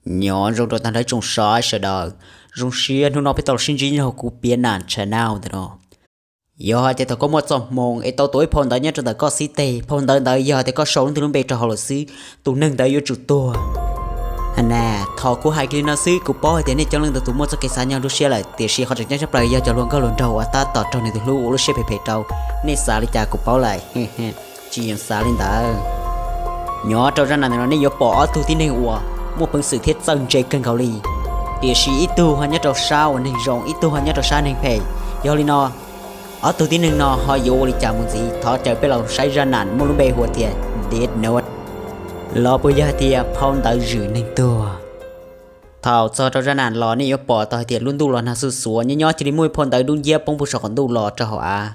Nyob zoo rau tag nrho tsoom saib sawv daws, zoo siab hnub no peb tau los sib ntsib nyob hauv kuv Piav Nam channel ntawm no. Yog hais tias thaum koj muaj txoj hmoo es tau tuav ib phau ntawv nyob rau ntawm koj xib teg, phau ntawv ntawd yog tias koj sau leej twg lub npe rau hauv lawm xwb, tus neeg ntawd yuav tsum tuag. Hana, thov kuv hais kiag li no xwb, kuv paub hais tias nej coob leej ntau tus muaj txoj kev xav nyob lub siab lawm, tiam sis qhov tseem ceeb tshaj plaws yog cov hluas nkauj hluas nraug uas tab tom raug nws tus hlub ua lub siab phem phem rau. Nej xav li cas kuv paub lawm, tsis yog xav li ntawd. Nyob rau zaj nam ntawm no nej yuav pom ob tug tib neeg uas muaj peev xwm thiab txawj ntse kawg nkaus li, tiam sis ib tug ho nyob rau sab uas neeg zoo, ib tug ho nyob rau sab neeg phem. Yog li no, ob tug tib neeg no ho yuav ua li cas mus ntxiv? Thov caw peb los saib zaj nam muaj lub npe hu ua tias Death Note, los puas yog hais tias phau ntawv zwm neeg tuag. Thaum txog rau zaj nam los nej yuav pom tau hais tias lub ntuj los nag xuj xuav, nyob nyob cia li muaj ib phau ntawv dub nciab poob puag saum qaum ntuj los rau hauv av.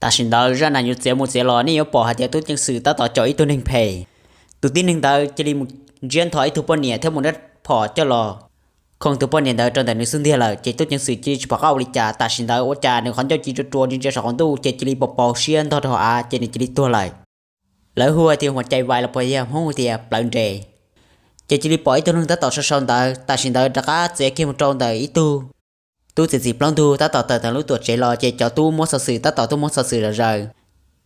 Tam sim ntawd zaj nam yuav txiav mus txiav los nej yuav pom hais tias tub ceev xwm tab tom caum ib tug neeg phem. Tus tib neeg ntawd cia li mus ntsiab ntho ib tug poj niam thiab mus nrab phom coj los khoom tus poj niam ntawd rau ntawm nws xub ntiag lawm, ces tub ceev xwm cia li tsis pom qab ua li cas. Tam sim ntawd ua cas nws qhov ncauj ci rua rua ntsia ntsia saum qaum ntuj ces cia li pos pos siab ntog rau hauv av ces nws cia li tuag lawm. Lawv hu hais tias huam cai vais los puas yog Hmoob hu tias plawv nres. Ces cia li pom ib tug neeg tab tom sau sau ntawv, tam sim ntawd rov qab txiav kiag mus rau ntawm ib tug tub txiav txim plaub ntug tab tom tawm tawm lub tuam tsev los, ces cov tub muab xov xwm tab tom tuaj muab xov xwm zom zaws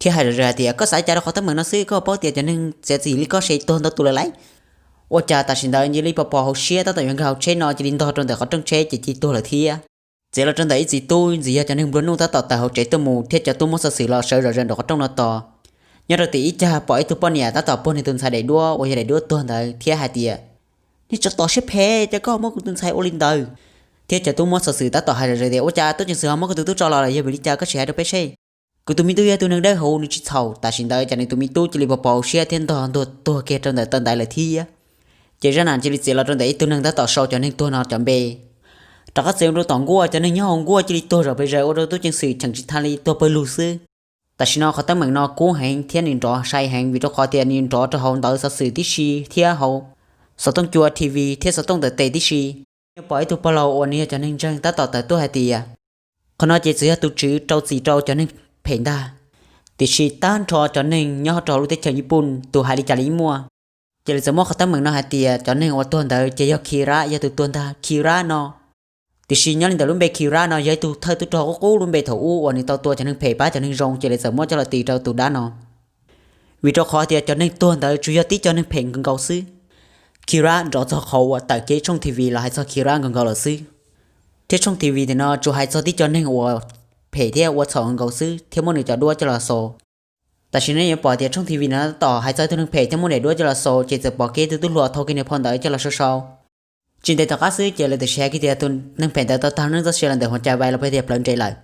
thiab hais zom zaws hais tias, koj xav li cas rau qhov teeb meem no xwb, koj paub tias cov neeg txiav txim li koj se tuag ntau tus lawm lauj. Ua cas tam sim ntawd cia li pos pos hauv siab tab tom yuav nkag hauv tsheb no cia li ntog rau ntawm qhov rooj tsheb ces cia li tuag lawm thiab. Txiav los rau ntawm ib txiv tub ntxim yog cov neeg nplua nuj tab tom tawm hauv tsev tuaj mus thiab cov tub muab xov xwm los sawv zom zaws nraum qhov rooj no tos. Nyob rau tim ib cag pom ib tug poj niam tab tom puag nws tus ntxhais daim duab uas yog daim duab tuag ntawd thiab hais tias, nej tsov tom siab phem, cas koj muab kuv tus ntxhais ua li ntawd. Thiab cov tub muab xov xwm tab tom hais zom zaws tias, ua cas tub ceev xwm ho muab kuv tus tub tso los lawm, yog vim li cas koj tsis hais rau peb seb. Kuv tus me tub yog tus neeg dawb huv, nws tsis txhaum. Tam sim ntawd cas nws tus me tub cia li pos pos hauv siab thiab ntog ntuag tuag kiag rau ntawm taw ntaiv lawm thiab. Ces zaj nam cia li txiav los rau ntawm ib tug neeg tab tom sau cov neeg tuag no cov npe. Rov qab txiav rau tom nkuaj, cov neeg nyob hauv nkuaj cia li tuag zom pes zaws ua rau tub ceev xwm cheem tsis tau li, tuag pawg lug xwb. Tam sim no qhov teeb meem no kub heev thiab nws nrov sai heev vim rau qhov tias nws nrov rau hauv ntawv xov xwm tib si thiab hauv xov tooj cua, T V thiab xov tooj ntawm tes tib si. Nws pom ib tug pog laus uas nws yog cov neeg ntseeg tab tom tawm tuaj hais tias, qhov no ces txawm yog tus tswv rau txim rau cov neeg phem ntag, tiam sis tag nrho cov neeg nyob rau hauv lub teb chaws Nyij Pooj tus hais li cas li muaj. Ces lawv txawm muab qhov teeb meem no hais tias cov neeg uas tuag ntawd ces yog Kira yog tus tuag ntag, Kira no. Tiam sis nyob li ntawm lub npe Kira no yog ib tug thawj tub rog qub qub lub npe thaum ub uas nws tau tua cov neeg phem pab cov neeg zoo, ces lawv txawm muab coj los tis rau tus dab no. Vim rau qhov tias cov neeg tuag ntawd tsuas yog tib cov neeg phem nkaus nkaus xwb. Kira nrov txog qhov uas tawm kiag tshooj T V los hais txog Kira nkaus nkaus lawm xwb. Thiab tshooj T V ntawm no tsuas hais txog tib cov neeg uas phem thiab ua txhaum nkaus xwb thiab muab nws cov duab coj los xaus. Tam sim no nej yuav pom tias tshooj T V no tab tom hais txog ib tug neeg phem thiab muab nws duab coj los xaus, ces txawm pom kiag tus tub hluas thau kiag nws phau ntawv coj los sau sau. Tsis ntev tom qab xwb ces lawv txawm hais kiag tias tus neeg phem ntawd tau tag neej txoj sia los ntawm huam cai vais los puas tias plawv nres lawm.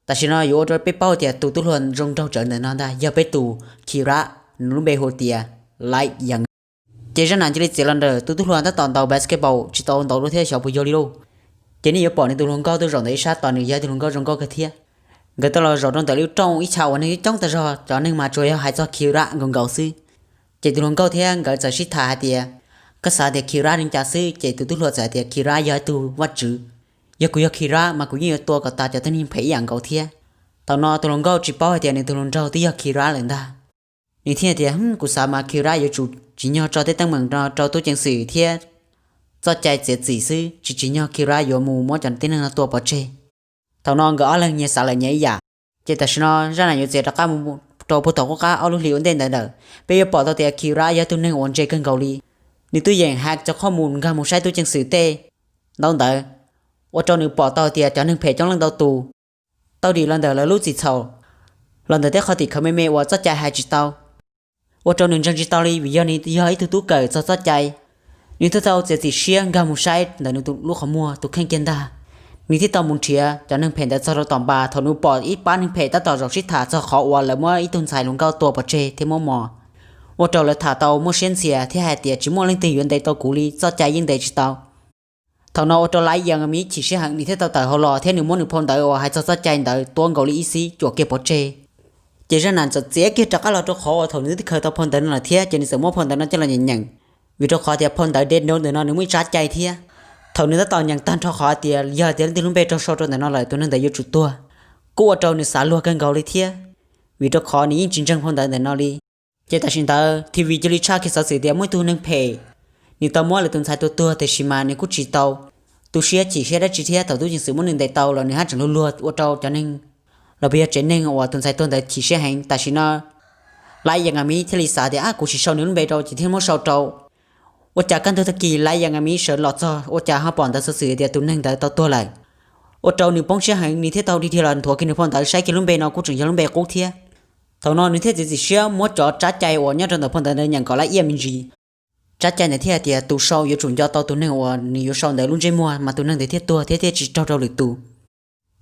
Tam sim no yuav ua rau peb paub tias tus tub hluas zoo nraug tsawv ntawm no ntag yog peb tus Kira, nws lub npe hu tias Light Yeon. Ces zaj nam cia li txiav los ntawm tus tub hluas tab tom ntaus basketball tsis tau ntaus dua thiab xyov puas yog li lauj. Ces nej yuav pom nws tus hluas nkauj tuaj zaum ntawm ib sab tos nws yog tus hluas nkauj zoo nkauj kawg thiab. Nkawd tau los zaum rau ntawm lub rooj ib chav uas neeg coob tag zog, cov neeg mas tsuas yog hais txog Kira nkaus nkaus xwb. Ces tus hluas nkauj thiab nkawd txawm sib tham hais tias, koj xav tias Kira li cas xwb? Ces tus tub hluas txawm hais tias Kira yog ib tug vaj tswv. Yog kuv yog Kira mas kuv yeej yuav tua kom tas cov tib neeg phem ib yam nkaus thiab. Thaum no tus hluas nkauj tsis paub hais tias nws tus hluas nraug twb yog Kira lawm ntag. Nws thiaj tias, hm, kuv xav mas Kira yuav tsum tsim nyog tso tej teeb meem no rau tub ceev xwm thiab txoj cai txiav txim xwb, tsis tsim nyog Kira yuav mus muab cov tib neeg no tua pov tseg. Thaum no nkawd ob leeg nyias xav lawm nyias ib yam. Ces tam sim no zaj nam yuav txiav rov qab mus rau puag tom qub qab ob lub hlis ua ntej ntawd ntawm, peb yuav pom tau tias Kira yog ib tug neeg uas ntse kawg nkaus li. Nws twb yeem hack cov qhov mus nkag mus saib tub ceev xwm tej ntaub ntawv, ua rau nws pom tau tias cov neeg phem coob leej ntau tus tau dim los ntawm lawv lub txim txhaum, los ntawm tej qhov tim khawv me me uas txoj cai hais tsis tau, ua rau nws ntseeg tsis tau li vim yog nws yog ib tug tub kawm txog txoj cai. Nws thiaj tau txiav txim siab nkag mus saib ntawm nws tus lub qhov muag tus kheej kiag ntag. Nws thiaj tau mus nrhiav cov neeg phem ntawd txog rau tom npas. Thaum nws pom ib pab neeg phem tab tom zaum sib tham txog qhov uas lawv muab ib tug ntxhais hluas nkauj tua pov tseg thiab muab mos, ua rau lawv tham tau muaj siab ntxhias thiab hais tias tsis muaj leej twg yuav ntes tau kuv li, txoj cai yeej ntes tsis tau. Thaum no ua rau Light Yeon mas ib chim sij hawm nws thiaj tau tawm hauv los thiab nws muab nws phau ntawv uas hais txog txoj cai ntawd tuab nkaus li ib xib cuam kiag pov tseg. Ces zaj nam txawm txiav kiag rov qab los rau qhov uas thaum nws twb khaws tau phau ntawv no lawm thiab, ces nws txawm muab phau ntawv no coj los nyeem nyeem. Vim rau qhov tias phau ntawv Death Note ntawm no nws muaj ib tsab cai thiab. Thaum nws tab tom nyeem tag nrho qhov tias yog tias leej twg lub npe raug sau rau ntawm no lawm tus neeg ntawd yuav tsum tuag, kuj ua rau nws xav luag kawg nkaus li thiab, vim rau qhov nws yeej tsis ntseeg phau ntawv ntawm no li. Ces tam sim ntawd T V cia li tshaj kiag xov xwm tias muaj ib tug neeg phem, Nws tau muab lawv tus ntxhais tua tuag tiam sis mas nws kuj tsis tau tu siab chim siab dab tsi thiab. Thaum tub ceev xwm muab nws ntes tau los nws haj tseem luag luag ua rau cov neeg los puas yog tsev neeg uas tus ntxhais tuag ntawd chim siab heev. Tam sim no Light Yagami thiaj li xav tias, Ab, kuv tsis sau nws lub npe rau ces thiaj muab sau rau. Ua cas kaj ntug tag kis Light Yagami sawv los txog ua cas ho pom ntawv xov xwm tias tus neeg ntawd tau tuag lawm. Ua rau nws poob siab heev, nws thiaj tau dhia dhia los nthuav kiag nws phau ntawv saib kiag lub npe no kuj tseem yog lub npe qub thiab. Thaum no nws thiaj txiav txim siab muab cov tsab cai uas nyob rau ntawm phau ntawv ntawd nyeem kom lab iaj me ntsis. Tsab cai ntawd thiaj tias tus sau yuav tsum nco tau tus neeg uas nws yuav sau ntawd lub ntsej muag mas tus neeg ntawd thiaj tuag thiab thiaj tsis raug rau lwm tus.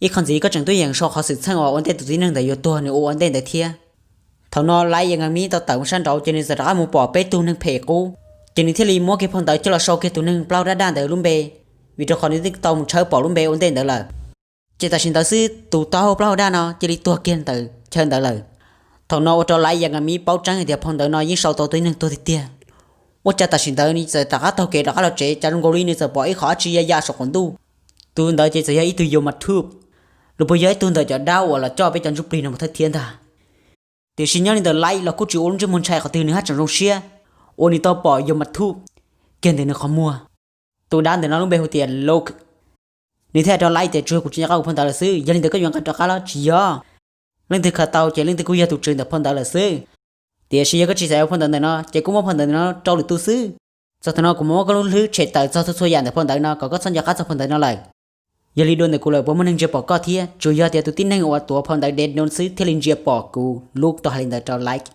Ib qho ntxiv koj tseem tuaj yeem sau qhov xwm txheej uas ua ntej tus tib neeg ntawd yuav tuag nws ua ua ntej ntawd thiab. Thaum no Light Yagami tau tawm mus sab nraud ces nws txawm rov qab mus pom peb tug neeg phem qub, ces nws thiaj li muab kiag phau ntawv coj los sau kiag tus neeg plaub dab daj ntawd lub npe, vim rau qhov nws twb tau mus tshawb pom lub npe ua ntej ntawd lawm. Ces tam sim ntawd xwb tus taub hau plaub hau daj no cia li tuag kiag ntawm chaw ntawd lawm. Thaum no ua rau Light Yagami paub tseeb hais tias phau ntawv no yeej sau tau tus tib neeg tuag tiag tiag. Ua cas tam sim ntawd nws txawm rov qab taug kev rov qab los tsev, cas zoo nkaus li nws txawm pom ib qho dab tsi ya ya saum qaum ntuj. Tus ntawd ces txawm yog ib tug Yoma Tube, los puas yog ib tug ntawm cov dab uas los coj peb cov ntsuj plig no mus thawj thiab ntag. Tiam sis nyob li ntawd Light los kuj tsis ua lub ntsej muag ntshai qhov twg, nws haj tseem zoo siab uas nws tau pom Yoma Tube kiag ntawm nws qhov muag. Tus dab ntawm no lub npe hu tias Luke. Nws thiaj hais rau Light tias, Tsuas yog kuv tsis nco qab ua phau ntawv lawm xwb, yog li ntawd koj yuav nqa rov qab los tsis yog? Leej twg khaws tau ces leej twg kuj yog tus tswv ntawm phau ntawv lawm xwb. Tiam sis yog koj tsis xav ua phau ntawv ntawm no ces kuj muab phau ntawv ntawm no rau lwm tus xwb. Txog thaum no kuv muab koj lub hlwb tshem tawm txog txhua txhua yam ntawm phau ntawv no kom koj txhob nco qab txog phau ntawv no lawm. Yog li dua ntawm kuv lawm puas muaj neeg ntsia pom koj thiab? Tsuas yog tias tus tib neeg uas tuav phau ntawv Death Note xwb thiaj li ntsia pom kuv. Luke tau hais li ntawd rau Light.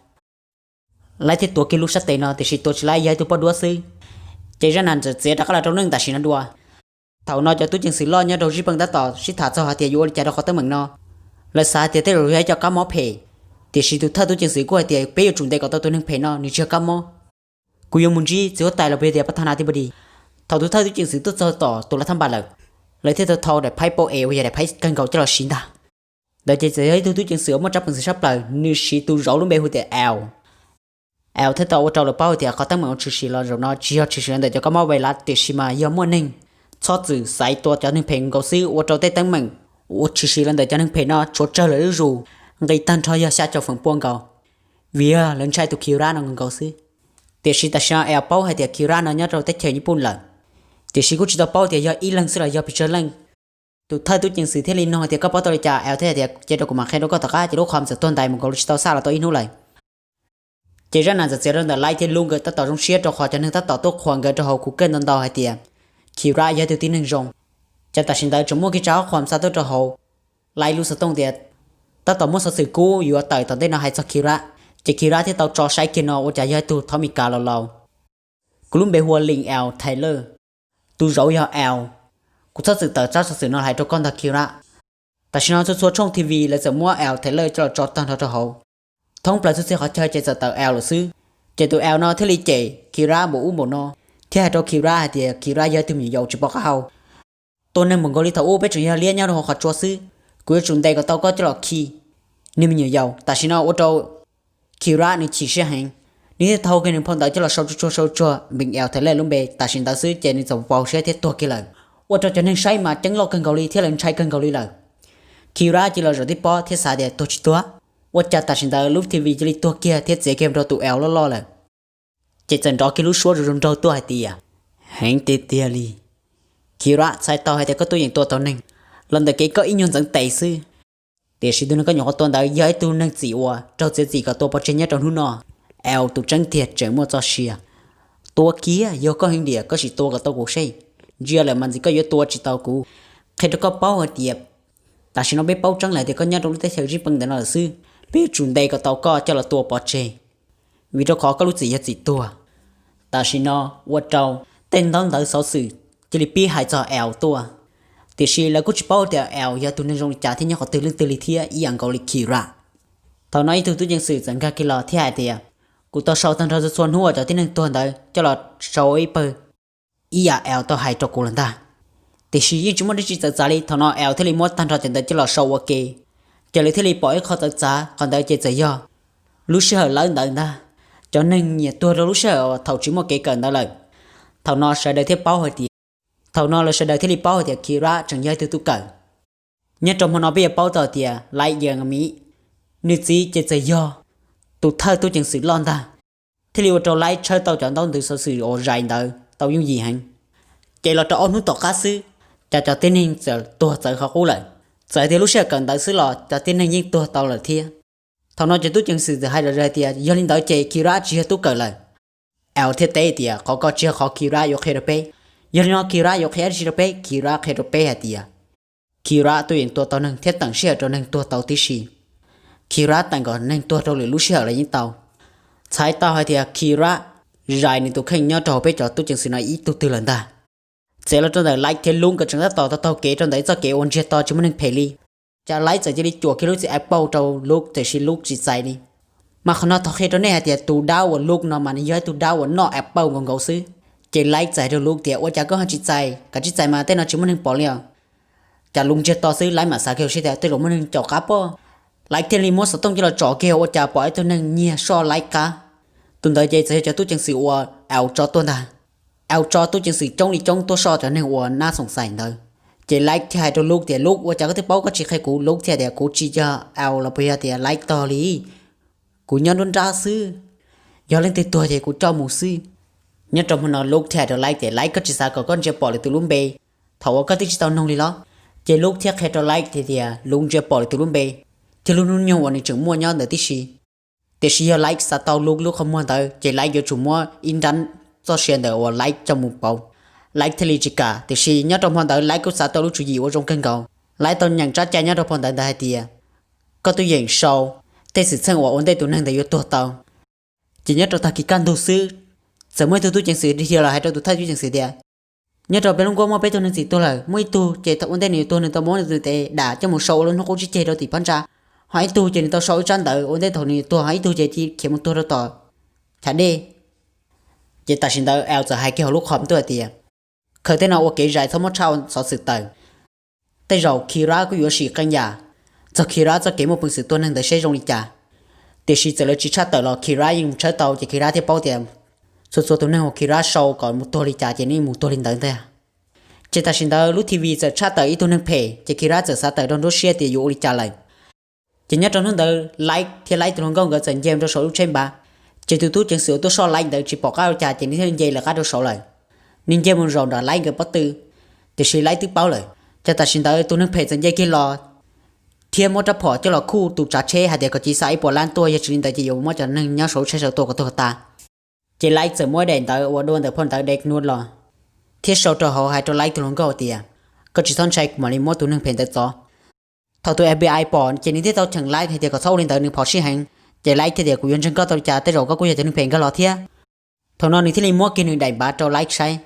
Light thiaj tuav kiag lub sab tes no tiam sis tuav tsis laib, yog ib tug poj duab xwb. Ces zaj nas txawm txiav rov qab los rau neej tam sim no dua. Thaum no cov tub ceev xwm loj nyob rau Zij Peej tab tom sib tham txog hais tias yuav ua li cas rau qhov teeb meem no. Lawv xav hais tias tej zaum yog ib co kab mob phem, tiam sis tus thawj tub ceev xwm kuj hais tias peb yuav tsum ntes kom tau tus neeg phem no, nws tsis yog kab mob. Kuv yuav mus ntsib txiv huab tais los puas yog tias pab thab nas tij pab di. Thaum tus thawj tub ceev xwm tuaj txog tom tus lav thab npas lawm, lawv thiaj tau thau daim phaib pau es uas yog daim phaib kawg nkaus coj los siv ntag. Ntawd ces txawm yog ib tug tub ceev xwm uas muaj tsab peev xwm sab plaws, nws siv tus zauv lub npe hu tias L. L thiaj tau ua rau lawv paub hais tias qhov teeb meem uas tshwm sim los zaum no tsis yog tshwm sim los ntawm cov kab mob vais lav, tiam sis mas yog muaj neeg txhob txwm xaiv tua cov neeg phem nkaus xwb ua rau tej teeb meem uas tshwm sim los ntawm cov neeg phem no tshuav tsawg lawm zuj zus, nqis tag nrho yog xya caum feem pua nkaus, vim yog lawv ntshai tus Kira no nkaus xwb. Tiam sis tam sim no L paub hais tias Kira no nyob rau teb chaws Nyij Pooj lawm, tiam sis kuj tsis tau paub tias yog ib leeg xwb los yog pes tsawg leej. Tus thawj tub ceev xwm thiaj li nug hais tias, Koj paub tau li cas? L thiaj hais tias, Cia rau kuv mam qhia rau koj tom qab. Ces lub qhov txawm tuag ntais mus nkaus li tsis tau xaj los tau ib hnub lawm. Ces zaj nas txawm txiav rau ntawm Light thiab Luke nkawd tab tom zoo siab rau qhov cov neeg tab tom tuaj qhuas nkawd rau hauv kuv kawj ntau ntau hais tias Kira yog ib tug tib neeg zoo. Ces tam sim ntawd tseem muaj kev tsa qhuas xa tuaj rau hauv Light lub xov tooj tias tab tom muaj xov xwm kub yuav tawm tom ntej no hais txog Kira. Ces Kira thiaj tau tso saib kiag no ua cas yog ib tug thov Mes Kas laus laus. Kuv lub npe hu ua Link L Taylor. Tus zauv yog L. Kuv txhob txwm tawm tsab xov xwm no hais rau koj ntag Kira. Tam sim no txhua txhua tshooj T V lawv txawm muab L Taylor coj los tso tag nrho rau hauv. Thoob plaws txhua txhia qhov chaw ces txawm tawm L lawm xwb. Ces tus L no thiaj li cem Kira npaum ub npaum no, thiab hais rau Kira hais tias Kira yog ib tug me nyuam yaus tsis pom qab hau. Tua neeg npaum nkaus li thaum ub peb tseem yog liab nyob rau hauv qhov tsua xwb, kuv yuav tsum ntes kom tau koj coj los khi. Niag me nyuam yaus. Tam sim no ua rau Kira nws chim siab heev, nws thiaj thau kiag nws phau ntawv coj los sau tsuag tsuag sau tsuag Link L Taylor lub npe. Tam sim ntawd xwb ces nws txawm pauv siab thiab tuag kiag lawm. Ua rau cov neeg saib mas ceeb loj kawg nkaus li thiab lawv ntshai kawg nkaus li lawm. Kira cia li los zaum tib pob thiab xav tias tuag tsis tuag. Ua cas tam sim ntawd lub T V cia li tuag kiag thiab txiav kiag rau tus L loj loj lawm. Ces txawm nrov kiag lub suab zoo zoo nraug tuaj hais tias, Heev tiag tiag li. Kira, txhais tau hais tias koj tuaj yeem tua tau neeg los ntawm kev koj ib nyuag ntxeev tes xwb. Tiam sis tus neeg koj nyuam qhuav tua ntawd yog ib tug neeg txim uas raug txiav txim kom tua pov tseg nyob rau hnub no. L tus tseeb tiag tseem muaj txoj sia. Tua kiag, yog koj heev diam koj sim tua kom tau kuv seb. Ntsia lawm mas ntxim koj yuav tua tsis tau kuv. Qhia rau koj paub hais tias tam sim no peb paub tseeb lawm tias koj nyob rau lub teb chaws Zij Peej ntawm no lawm xwb. Peb yuav tsum ntes kom tau koj coj los tua pov tseg, vim rau qhov koj lub txim yog txim tuag. Tam sim no ua rau tej ntaub ntawv xov xwm cia li pib hais txog L tuaj, tiam sis lawv kuj tsis paub tias L yog tus neeg zoo li cas thiab nyob qhov twg leej twg li thiab ib yam nkaus li Kira. Thaum no ib tug tub ceev xwm txawm nkag kiag los thiab hais tias, Kuv tau sau tag nrho txhua txhua hnub uas cov tib neeg tuag ntawd coj los sau ib pawg ib yam L tau hais rau kuv lawm ntag. Tiam sis yeej tsis muaj dab tsi txawv txav li. Thaum no L thiaj li muab tag nrho cov ntawd coj los sau ua ke, ces lawv thiaj li pom ib qho txawv txav. Qhov ntawd ces txawm yog lub sij hawm lawv ntawd ntag. Cov neeg nyiam tuag rau lub sij hawm uas thaum tsis muaj kev kawm ntawd lawm. Thaum no sawv daws thiaj paub hais tias, thaum no lawv sawv daws thiaj li paub hais tias Kira tseem yog ib tug tub kawm. Nyob rau hmo no peb yuav paub tau tias Light Yagami, nws txiv ces txawm yog tus thawj tub ceev xwm loj ntag, thiaj li ua rau Light tshawb tau cov ntaub ntawv xov xwm uas zais ntawd. tau yooj yim heev. Ces los rau ob hnub tom qab xwb, cas cov tib neeg txawm tuag txawv qhov qub lawm. Txawm tias lub sij hawm kawm ntawv xwb los cov tib neeg yeej tuag tau lawm thiab. Thaum no cov tub ceev xwm txawm hais zom zaws tias yog li ntawd ces Kira tsis yog tub kawm lawm. L thiaj teb tias qhov ko tsis yog qhov Kira yuav qhia rau peb. Yog li no Kira yuav qhia dab tsi rau peb? Kira qhia rau peb hais tias Kira twb yeej tua tau neeg thiab teem sij hawm rau neeg tuag tau tib si. Kira teem kom neeg tuag rau lwm lub sij hawm los yeej tau. Txhais tau hais tias Kira zais nws tus kheej nyob rau hauv peb cov tub ceev xwm no ib tug twg lawm ntag. Txawm los rau ntawm Light thiab Luke nkawd tseem tab tom taug kev rau ntawm txoj kev uas ntsiag to tsis muaj neeg phem li, cas Light txawm cia li cuam kiag lub txiv apple rau Luke tiam sis Luke tsis txais li. Mas qhov no thov qhia rau nej hais tias tus dab uas Luke no mas nws yog ib tug dab uas noj apple nkaus nkaus xwb. Ces Light txawm hais rau Luke tias ua cas koj ho tsis txais, kav tsij txais mas tej no tsis muaj neeg pom li os. Cas Luke ntsiag to xwb Light mam xav kiag hauv siab tias tej zaum muaj neeg caum qab pob. Light thiaj li muab xov tooj coj los tsom kiag ua cas pom ib tug neeg nyiag soj Light qab. Tus ntawd ces txawm yog cov tub ceev xwm uas L tso tuaj ntag. L tso tub ceev xwm coob li coob tuaj soj cov neeg uas nab xoom xais ntawd. Ces Light thiaj hais rau Luke tias Luke ua cas koj twb paub koj tsis qhia kuv? Luke thiaj tias kuv tsis yog L los puas yog tias Light tog li, kuv nyob nruab nrab xwb, yog leej twg tuag ces kuv coj mus xwb. Nyob rau hmo no Luke thiaj hais rau Light tias Light koj tsis xav kom koj ntsia pom lwm tus lub npe thaum uas koj twb tsis tau noog li los? Ces Luke thiaj qhia rau Light tias Luke ntsia pom lwm tus lub npe thiab lub hnub nyoog uas nws tseem muaj nyob ntawd tib si. Tiam sis yog Light xav tau Luke lub qhov muag ntawd ces Light yuav tsum muab ib nrab txoj sia ntawm uas Light coj mus pauv. Light thiaj li tsis kam, tiam sis nyob rau hmo ntawd Light kuj xav tau lub tswv yim uas zoo kawg nkaus. Light tau nyeem tsab cai nyob rau phau ntawv ntawd hais tias koj twb yeem sau tej xwm txheej uas ua ntej tus neeg ntawd yuav tuag tau. Ces nyob rau tag kis kaj ntug xwb, txawm muaj ib tug tub ceev xwm dhia los hais rau tus thawj tub ceev xwm tias nyob rau peb lub nkuaj muaj peb tug neeg txiv tuag lawm, muaj ib tug ces ua ntej nws yuav tuag nws tau muab nws tus tes dam coj mus sau ua lub hnub qub tsib ceg rau tim phab ntsa, ho ib tug ces nws tau sau ib tsab ntawv ua ntej thaum nws yuav tuag, ho ib tug ces cia khiav mus tuag rau tom chav dej. Ces tam sim ntawd L txawm hais kiag hauv lub qhov tuaj hais tias khaws tej no ua kev zais txhob muab tshaj xov xwm tawm. Tej zaum Kira kuj yuav sim qee yam txog Kira txoj kev muaj peev xwm tua neeg ntawd seb zoo li cas. Tiam sis txawm lawv tsis tshaj tawm los Kira yeej mus tshawb tau ces Kira thiaj paub tias txhua txhua tus neeg uas Kira sau kom mus tuag li cas ces nws yeej mus tuag li ntawd ntag. Ces tam sim ntawd lub T V txawm tshaj tawm ib tug neeg phem ces Kira txawm xav tawm rau nruab siab tias yuav ua li cas lawm. Ces nyob rau hnub ntawd Light thiab Light tus hluas nkauj nkawd txawm nce rau saum lub tsheb npav, ces tus tub ceev xwm uas tuaj soj Light ntawd tsis pom qab ua cas ces nws thiaj nce lawv qab rau saud lawm. Nws nce mus zaum nram Light nkawd pob tw, tiam sis Light twb paub lawm. Ces tam sim ntawd tus neeg phem txawm nce kiag los thiab muab rab phom coj los khuj tus tsav tsheb hais tias kom cia li xa ib puas lab tuaj, yog tsis li ntawd ces yuav muab cov neeg nyob saum lub tsheb saud tua kom tuag tas. Ces Light txawm muab daim ntawv uas dua ntawm phau ntawv Death Note los thiab sau rau hauv hais rau Light tus hluas nkauj tias koj tsis txhob ntshai, kuv mam li muab tus neeg phem ntawd txov. Thaum tus F B I pom ces nws thiaj tau cheem Light hais tias kom txhob ua li ntawd, nws phom sij heev. Ces Light thiaj tias kuv yuav ntseeg koj tau li cas, tej zaum koj kuj yog cov neeg phem nkag los thiab. Thaum no nws thiaj li muab kiag nws daim npav rau Light saib.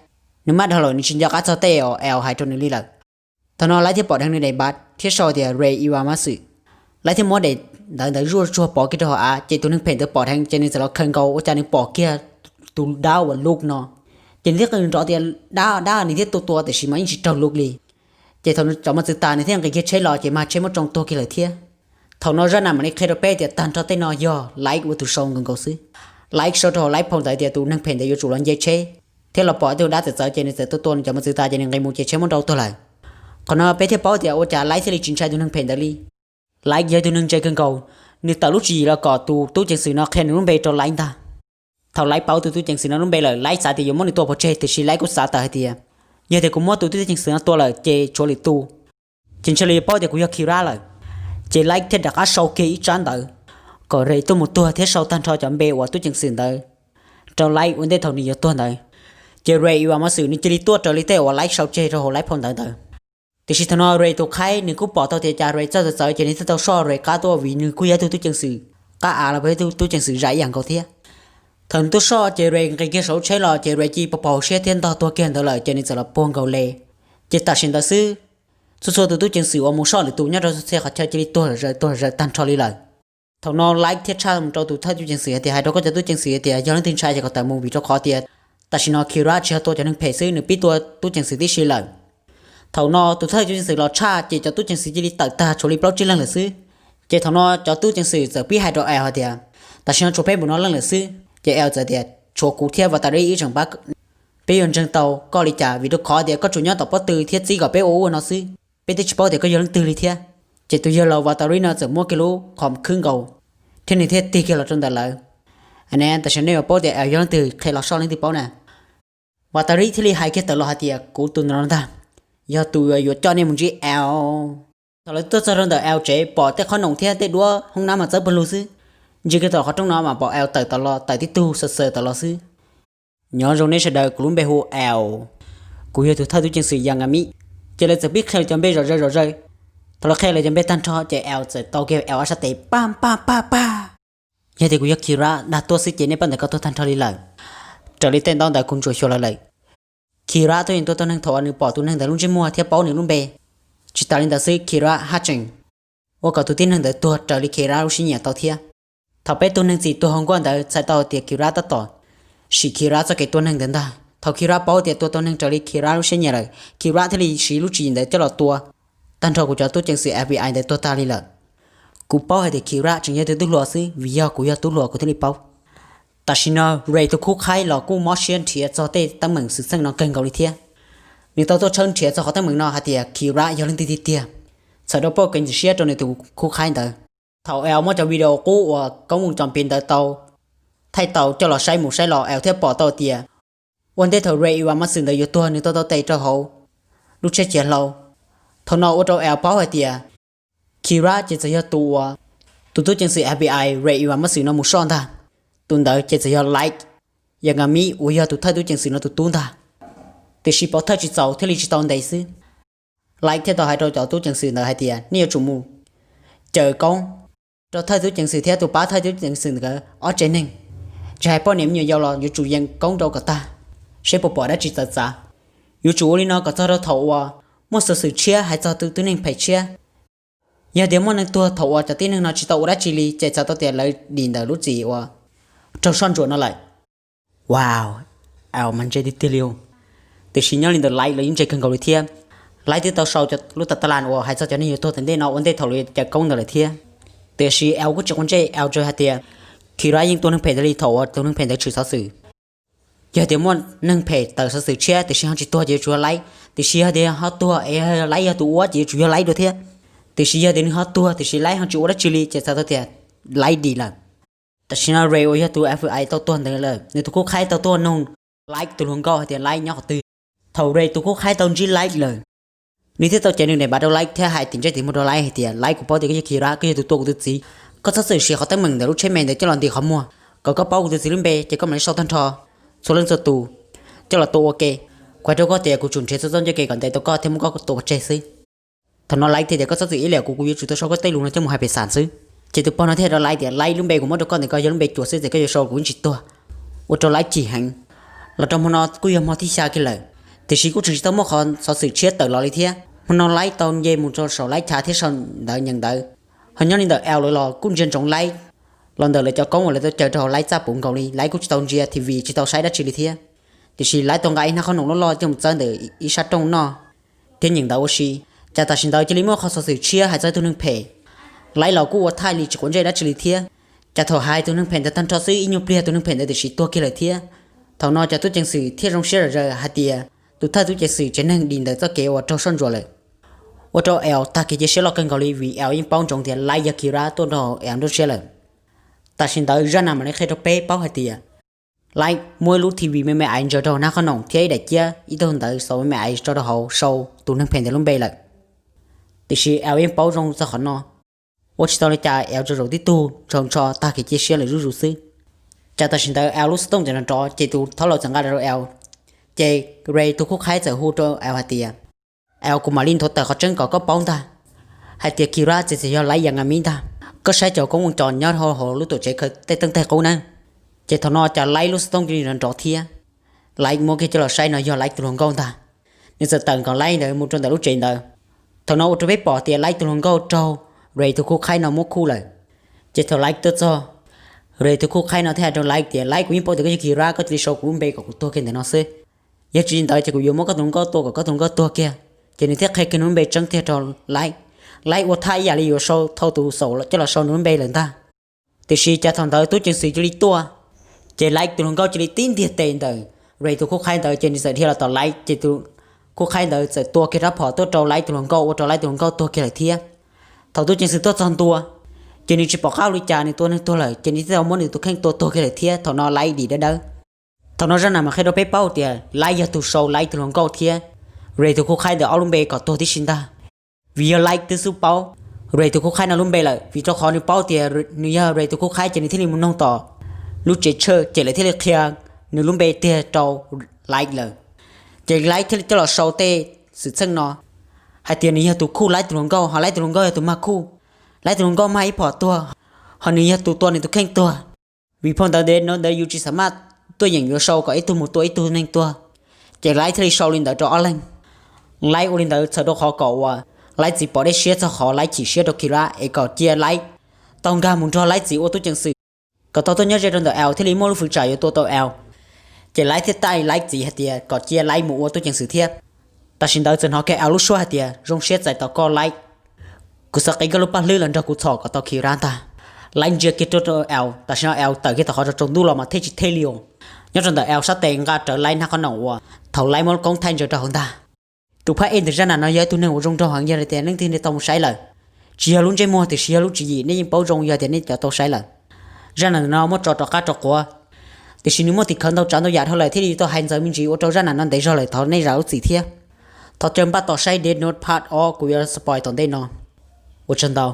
Nws maj dhau lawm, nws tsis nco qab txog tej uas L hais rau nws li lawm. Thaum no Light thiaj pom dheev nws daim npav thiab sau tias Rei Iwamatsu. Light thiaj muab daim ntawv ntawd zuaj tsuag pov kiag rau hauv av, ces tus neeg phem ntawd pom dheev ces nws txawm los khaws nkaus ua cas nws pom kiag tus dab uas Luke no. Ces nws thiaj qw nrov tias dab, dab, nws thiaj tua tua tiam sis mas yeej tsis raug Luke li. Ces thaum nws cov mos txwv tas nws thiaj nqis kiag tsheb los ces mag tsheb muab tsoo tuag kiag lawm thiab. Thaum no zaj nam mam li qhia rau peb tias tag nrho tej no yog Light ua tus sau nkaus nkaus xwb. Light sau rau hauv Light phau ntawv tias tus neeg phem ntawd yuav tsum los nce tsheb thiab los pom tej dab txawv txawv ces nws txawm tua tua nws cov mos txwv tas ces nws nqis mus ces tsheb muab nrau tuag lawm. Qhov no peb thiaj paub tias ua cas Light thiaj li tsis ntshai tus neeg phem ntawd li. Light yog tus neeg ntse kawg nkaus, nws tawm lub tswv yim los kom tus tub ceev xwm no qhia nws lub npe rau Light ntag. Thaum Light paub tus tub ceev xwm no lub npe lawm Light xav tias yuav muab nws tua pov tseg tiam sis Light kuj xav tawm hais tias yog tias kuv muab tus tub ceev xwm no tua lawm ces tshuav lwm tus, ces ntshe lawv yuav paub tias kuv yog Kira lawm. Ces Light thiaj rov qab sau kiag ib tsab ntawv kom Rei tuaj mus tuag thiab sau tag nrho cov npe uas tub ceev xwm ntawd rau Light ua ntej thaum nws yuav tuag ntawd. Ces Rei Iwamatsu nws cia li tuaj raws li tej uas Light sau tseg rau hauv Light phau ntawv ntawd. Tiam sis thaum no Rei tus qhaib nws kuj pom tau tias cas Rei txawj txawv txawv ces nws thiaj tau soj Rei qab tuaj vim nws kuj yog ib tug tub ceev xwm qab av los puas yog ib tug tub ceev xwm zais ib yam nkaus thiab. Thaum nws tuaj soj ces Rei nqis kiag saum lub tsheb los ces Rei cia li pos pos hauv siab thiab ntog tuag kiag ntawd lawm ces nws txawm los puag nkaus li. Ces tam sim ntawd xwb, txhua txhua tus tub ceev xwm uas mus soj lwm tus nyob rau txhua txhia qhov chaw cia li tuag zom zaws tuag zom zaws tag nrho li lawm. Thaum no Light thiaj tshaj mus rau tus thawj tub ceev xwm hais tias hais rau koj cov tub ceev xwm tias yog leej twg ntshai ces kom tawm mus vim rau qhov tias tam sim no Kira tsis yog tua cov neeg phem xwb, nws pib tua tub ceev xwm tib si lawm. Thaum no tus thawj tub ceev xwm los tshaj ces cov tub ceev xwm cia li tawm tag tshuav li plaub tsib leeg lawm xwb. Ces thaum no cov tub ceev xwm txawm pib hais rau L hais tias tam sim no tshuav peb npaum no leej lawm xwb. Ces L txawm tias tshuav kuv thiab Vatari ib tseem pab, peb yuav ntseeg tau koj li cas vim rau qhov tias koj tsuas nyob tom pob tw thiab txib kom peb ua ub ua no xwb, peb twb tsis paub tias koj yog leej twg li thiab. Ces tus yawg laus Vatari no txawm muab kiag lub qhov khwb nkaus thiab nws thiaj tig kiag los rau ntawm lawv. Ne tam sim no nej yuav paub tias L yog leej twg, qhia los soj leej twg paub na. Vatari thiaj li hais kiag tawm los hais tias, kuv tus no ntag, yog tus yuav coj nej mus ntsib L. Thaum lawv tuaj txog rau ntawm L tsev pom tej qhob noom thiab tej duab hoob nab mas txawb pawg lug xwb, ntsia kiag tom qhov rooj no mas pom L tawm tom los, tawm tib tug xaws xaws tom los xwb. Nyob zoo nej sawv daws, kuv lub npe hu L, kuv yog tus thawj tub ceev xwm Yagami. Ces lawv txawm pib qhia cov npe zom zaws zom zaws. Thaum lawv qhia lawv cov npe tag nrho ces L txawm tau kiag L ob sab tes paj paj paj paj. Yog tias kuv yog Kira dag tuaj xwb ces nej pab ntawm ko tuag tag nrho li lawm. Raws li tej ntaub ntawv kuv ntsuas xyuas los lawm. Kira tuaj yeem tua tau neeg thaum uas nws pom tus neeg ntawd lub ntsej muag thiab paub nws lub npe. Tsis tas li ntawd xwb, Kira haj tseem ua kom tus tib neeg ntawd tuag raws li Kira lub siab nyiam tau thiab. Thaum peb tug neeg txim tuag hauv nkuaj ntawd txhais tau tias Kira tab tom sim Kira txoj kev tua neeg ntawd ntag. Thaum Kira paub tias tua tau neeg raws li Kira lub siab nyiam lawm, Kira thiaj li siv lub tswv yim ntawd coj los tua tag nrho kuv cov tub ceev xwm F B I ntawd tuag tag li lawm. Kuv paub hais tias Kira tseem yog tus tub hluas xwb vim yog kuv yog tub hluas kuv thiaj li paub. Tam sim no Ray tus khub qhaib los kuj mob siab nrhiav txog tej teeb meem xwm txheej no kawg nkaus li thiab. Nws tau tuaj tshawb nrhiav txog qhov teeb meem no hais tias Kira yog leej twg tiag tiag, txhawm rau pauj kev ntxim siab rau nws tus khub qhaib ntawd. Thaum L muab cov video qub uas koob mus cov piv ntawd tau thaij tau coj los saib mus saib los, L thiaj pom tau tias ua ntej thaum Ray Iwamatsu ntawd yuav tuag nws tau tau tes rau hauv lub tsheb chiav hlau. Thaum no ua rau L paub hais tias Kira ces txawm yog tus uas tus tub ceev xwm F B I Ray Iwamatsu no mus soj ntag. Tus ntawd ces txawm yog Light Yagami uas yog tus thawj tub ceev xwm no tus tub ntag. Tiam sis pov thawj tsis txaus thiaj li tsis tau ntes xwb. Light thiaj tau hais rau cov tub ceev xwm ntawd hais tias nej yuav tsum mus caw koob rau thawj tub ceev xwm thiab tus pab thawj tub ceev xwm ntawd ob tsev neeg, tsis hais poj niam me nyuam yaus los yuav tsum yeem koob rau kom tag, seb puas pom dab tsi txawv txav. Yuav tsum ua li no kom txog rau thaum uas muaj xov xwm tshiab hais txog tus tib neeg phem tshiab. Yog tias muaj neeg tuag thaum uas cov tib neeg no tsis tau ua dab tsi li ces txhais tau tias lawv dim ntawm lub txim uas raug soj ntsuam no lawm. Wow, L mas ntse tiag tiag li. Tiam sis nyob li ntawm Light los yeej ntse kawg nkaus li thiab. Light twb tau sau lub tas tas las uas hais txog cov neeg yuav tuag tom ntej no ua ntej thaum lawv caw koob ntawd lawm thiab. Tiam sis L kuj tsis quav ntsej, L tsuas hais tias Kira yeej tua neeg phem tas li thaum uas tus neeg phem ntawd tshwm xov xwm. Yog tias muaj neeg phem tawm xov xwm tshiab tiam sis ho tsis tuag ces yuav tsum yog Light, tiam sis yog tias ho tuag es yog Light yog tus ua ces yuav tsum yog Light dua thiab. Tiam sis yog tias nws ho tuag tiam sis Light ho tsis ua dab tsi li ces txhais tau tias Light dim lawm. Tam sim no Ray uas yog tus F B I tau tuag ntawd lawm, nws tus khub qhaib tau tuaj nug Light tus hluas nkauj hais tias Light nyob qhov twg. Thaum Ray tus khub qhaib tau ntsib Light lawm, nws thiaj tau cev nws daim npav rau Light thiab hais tim ntsej tim muag rau Light hais tias Light, kuv paub tias koj yog Kira, koj yog tus tua kuv tus txiv. Koj txhob txwm siv qhov teeb meem ntawm lub tsheb me ntawd coj los ntim qhov muag, kom koj paub kuv tus txiv lub npe ces koj mam li sau tag nrho txhua leej txhua tus coj los tua ua ke. Kuv hais rau koj tias kuv tsum nrhiav txhua txoj ncauj ke kom ntes tau koj thiab muab koj tua pov tseg xwb. Thaum no Light thiaj tias koj txhob txwm ib liam kuv, kuv yuav tsum tau sau koj tej lus no coj mus hais pem xam xwb. Ces tus pog no thiaj hais rau Light tias Light, lub npe kuv muab rau koj ntawm ko yog lub npe cuav xwb ces koj yuav sau kuv yeej tsis tuag. Ua rau Light chim heev. Los rau hmo no kuj yog hmo thib xya kiag lawm, tiam sis kuj tseem tsis tau muaj qhov xov xwm tshiab tawm los li thiab. Hmo no Light tau nce mus rau saum Light chav thiab sau ntawv nyeem ntawv. Ho nyob li ntawm L lawv los kuj ntsia ntsoov Light los ntawm lawv cov koob uas lawv tau caw rau hauv Light txaj puv nkaus li, Light kuj tsis tau ntsia T V tsis tau saib dab tsi li thiab. Tiam sis Light tau nqa ib hnab qhob noom loj loj coj mus txawb ntawm ib sab rooj noj thiab nyeem ntawv ua si. Cas tam sim ntawd cia li muaj qhov xov xwm tshiab hais txog tus neeg phem. Light los kuj ua thaij li tsis quav ntsej dab tsi li thiab. Cas thaum hais tus neeg phem ntawd tag nrho xwb ib nyuag pliag tus neeg phem ntawd tiam sis tuag kiag lawm thiab. Thaum no cov tub ceev xwm thiaj zoo siab zom zaws hais tias tus thawj tub ceev xwm tsev neeg dim ntawm txoj kev uas raug soj ntsuam lawm. Ua rau L tag kev cia siab loj kawg nkaus li vim L yeej paub ntsoov tias Light yog Kira tuaj nrog L nruab siab lawm. Tam sim ntawd zaj no mam li qhia rau peb paub hais tias Light muab ib lub T V me me aiv ntsaws rau hauv hnab qhob noom thiab ib daim ciab ib tug ntawv xaus me me aiv tso rau hauv sau tus neeg phem ntawd lub npe lawm. Tiam sis L yeej paub zoo txog qhov no, ua tsis tau li cas, L tsuas zaum tib tug ntshaus ntsho tag kev cia siab lawm zuj zus xwb. Cas tam sim ntawd L lub xov tooj txawm nrov nrov ces tus thaub laus txawm nqa rau L. Ces Ray tus khub qhaib txawm hu rau L hais tias, L, kuv mam li nthuav tawm qhov tseeb kom koj paub ntag, hais tias Kira txiav txim yog Light Yagami ntag. Koj saib cov koob mus cov nyob hauv lub tuam tsev khaws tej teej teg qub na. Ces thaum no cas Light lub xov tooj cia li nrov nrov thiab. Light muab kiag coj los saib no yog Light tus hluas nkauj ntag. Nws txawm tawm nkaus Light ntawd mus rau ntawm lub tsev ntawd. Thaum no ua rau peb pom tias Light tus hluas nkauj raug Ray tus khub qhaib no muab khuj lawm. Ces thaum Light tuaj txog, Ray tus khub qhaib no thiaj hais rau Light tias, Light, kuv yeej paub tias koj yog Kira, koj cia li sau kuv lub npe kom kuv tuag kiag ntawm no xwb. Yog tsis li ntawd ces kuv yuav muab koj tus hluas nkauj tua kom koj tus hluas nkauj tuag kiag. Ces nws thiaj qhia kiag nws lub npe tseeb tiag rau Light. Light ua thaj ib yam li yuav sau thauj tus xaum coj los sau nws lub npe lawm ntag. Tiam sis cas thaum ntawd tub ceev xwm cia li tuaj, ces Light tus hluas nkauj cia li tib ntiag tes ntawm Ray tus khub qhaib ntawd ces nws txawm dhia los tom Light ces tus khub qhaib ntawd txawm tua kiag rab phom tuaj rau Light tus hluas nkauj ua rau Light tus hluas nkauj tuag kiag lawm thiab. Thaum tub ceev xwm tuaj txog ntua, ces nws tsis pom qab ua li cas nws tua neeg tuag lawm ces nws thiaj tau muab nws tus kheej tua tuag kiag lawm thiab. Thaum no Light dim dawb dawb. Thaum no zaj nam mam qhia rau peb paub tias Light yog tus sau Light tus hluas nkauj thiab Ray tus khub qhaib ntawm ob lub npe kom tuag tib si ntag. Vim yog Light twb xub paub Ray tus khub qhaib no lub npe lawm, vim rau qhov nws paub tias nws yog Ray tus khub qhaib ces nws thiaj li mus noog tom lub tsev church ces lawv thiaj li qhia nws lub npe tiag rau Light lawm. Ces Light thiaj li coj los sau tej xwm txheej no hais tias nws yog tus khuj Light tus hluas nkauj, ho Light tus hluas nkauj yog tus mag khuj. Light tus hluas nkauj mag ib phom tuag, ho nws yog tus tua nws tus kheej tuag. Vim phau ntawv Death Note ntawd yus tsis xav maj tuaj yeem yuav sau kom ib tug mus tua ib tug neeg tuag, ces Light thiaj li sau li ntawd rau ob leeg. Light ua li ntawd txhawm rau qhov kom uas Light txiv pom dej siab txog qhov Light chim siab rau Kira es kom cia Light tau nkag mus nrog Light txiv ua tub ceev xwm, kom tau tuaj nyob ze rau ntawm L thiaj li muaj lub fwv tsam yuav tua tau L. Ces Light thiaj taij Light txiv hais tias kom cia Light mus ua tub ceev xwm thiab. Tam sim ntawd txawm hnov kiag L lub suab hais tias zoo siab txais tos koj Light, kuv xav qiv koj lub paj hlwb los nrog kuv txhom kom tau Kira ntag. Light ntsia kiag rau rau L, tam sim no L tawm kiag tom qhov tsaus ntuj los mas thej tsis thej li os. Nyob rau ntawm L sab tes nqa rawv Light hnab qhob noom uas thaum Light muab lub koob thaij ntsaws rau hauv ntag. Tus phab ej ntawm zaj nam no yog ib tug neeg uas zoo nraug heev, yog li tias leej twg nej tau mus saib lawm, tsis yog lub ntsej muag tiam sis yog lub tswv yim nej yeej paub zoo yog tias nej cov tau saib lawm. Zaj nam no muab tso rov qab rau quav, tiam sis nws muaj tim khawv ntau tsav ntau yam dhau lawm thiaj li tau hais ntxaws me ntsis ua rau zaj nam no ntev zog lawm, thov nej zam lub txim thiab. Thov caw npaj tos saib Death Note part ob kuv yuav spoil tom ntej no. Ua tsaug ntau.